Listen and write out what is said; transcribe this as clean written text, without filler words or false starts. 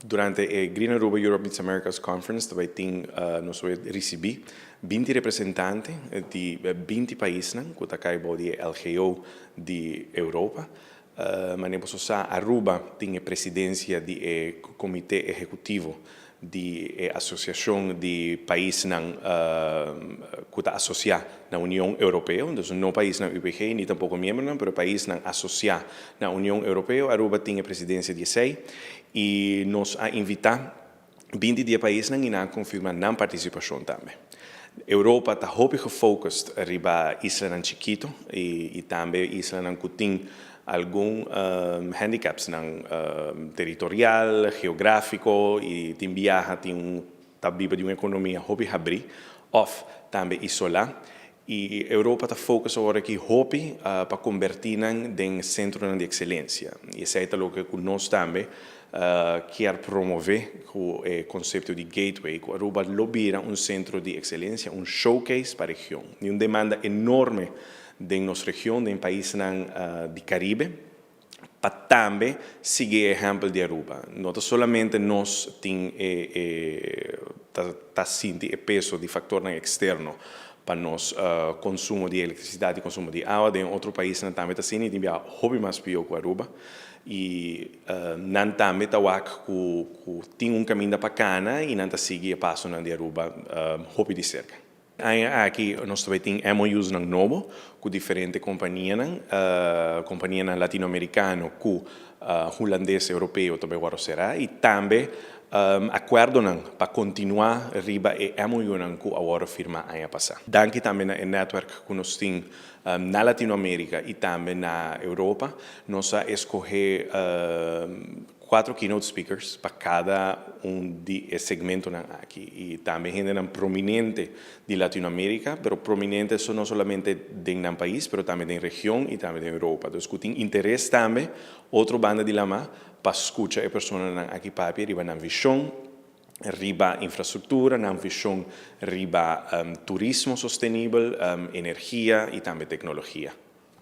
Durante e Green Aruba Europe Meets Americas Conference tambe tin nos lo ricibi 20 representante di 20 pais cu ta cay di LGO di Europa. Manera boso sa, Aruba tin e presidencia di e comite ehecutivo di e asociacion di paisnan cu ta asocia na Union Europeo, anto no paisnan UPG, ni tampoco miembro, pero paisnan asocia na Union Europeo. Aruba tin e presidencia di esey y nos a invita 20 di e paisnan y nan a confirma nan participacion tambe. Europa ta hopi gefocust riba islanan chikito y tambe islanan cu tin algun handicaps nan territorial, geografico y tin biaha, tin un ta biba di un economia hopi habri of tambe isola. Y Europa ta focus awor aki hopi pa converti nan den centro di excelencia. Y esey ta loke nos tambe kier promove cu e concepto di gateway, cu Aruba lo bira un centro di excelencia, un showcase pa e region. Y un demanda enorme den nos region, den paisnan di Caribe, pa tambe sigui ehempel di Aruba. No solamente nos tin ta sinti e peso di factor externo pa nos consumo di electricidad y consumo di awa, den otro paisnan tambe ta asina, tin hopi mas pio cu Aruba. Y nan tambe ta wak cu tin un caminda pa cana y nan ta sigui e pasonan di Aruba hopi di cerca. Aki nos tambe tin MOUs nan nobo cu diferente compania, compania latinoamericano cu hulandes, europeo tambe awor sera y tambe acuerdo nan pa continua riba e MOU nan cu awor firma aña pasa. Danki tambe na network cu nos tin na Latinoamerica y tambe na Europa. Nos a scoge cuatro keynote speakers pa cada un di e segmentonan aki y tambe hende prominente di Latinoamerica, pero prominente no solamente den e pais, pero tambe den region y tambe den Europa. Anto, cu tin interes tambe, otro banda di lama, pa scucha e personanan aki papia riba nan vision, riba infrastructura, nan vision riba turismo sostenibel, energia y tambe tecnologia.